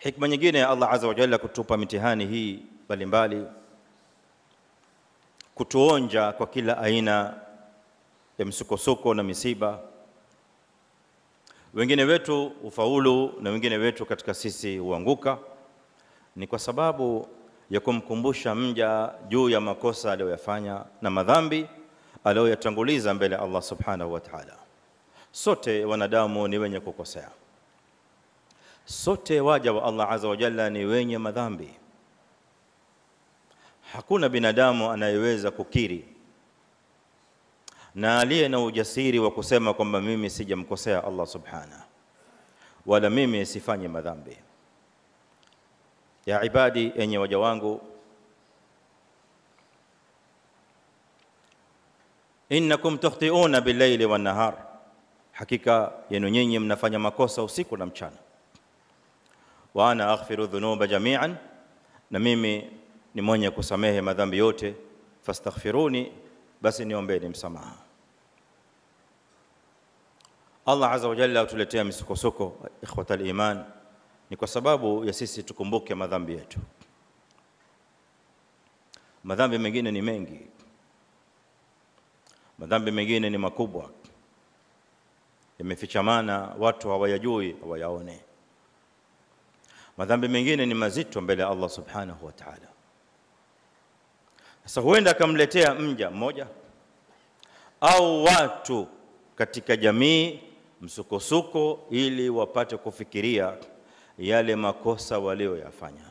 Hikma nyingine ya Allah Azza wa Jalla kutupa mitihani hii mbalimbali, kutuonja kwa kila aina ya msukosuko na misiba. Wengine wetu ufaulu na wengine wetu katika sisi huanguka, ni kwa sababu ya kumkumbusha mja juu ya makosa aliyoyafanya na madhambi aliyoyatanguliza mbele Allah Subhanahu wa Ta'ala. Sote wanadamu ni wenye kukosea, sote waja wa Allah Azza wa Jalla ni wenye madhambi. Hakuna binadamu anayeweza kukiri na aliye na ujasiri wa kusema kwamba mimi sijamkosea Allah Subhanahu, wala mimi sifanye madhambi. Ya ibadi, enye waja wangu, innakum tukhti'una bil-layli wan-nahar, hakika yenu nyinyi mnafanya makosa usiku na mchana. Wa ana aghfiru dhunuba jami'an, na mimi ni mwenye kusamehe madhambi yote. Fastaghfiruni, basi niombeni msamaha. Allah Azza wa Jalla atuletea misukosuko, ikhwatal iman, ni kwa sababu ya sisi tukumbuke madhambi yetu. Madhambi mengine ni mengi, madhambi mengine ni makubwa, yamefichamana, watu hawayajui, hawayaone. Madhambi mengine ni mazito mbele ya Allah Subhanahu wa Ta'ala. Sasa huenda akamletea mja mmoja au watu katika jamii msukosuko ili wapate kufikiria yale makosa walioyafanya.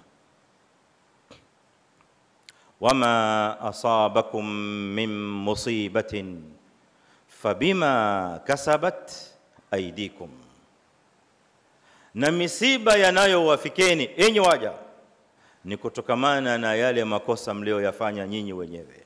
Wama asabakum min musibatin fabima kasabat aydikum, na misiba yanayowafikeni enyi waja ni kutokamana na yale makosa mlioyafanya nyinyi wenyewe.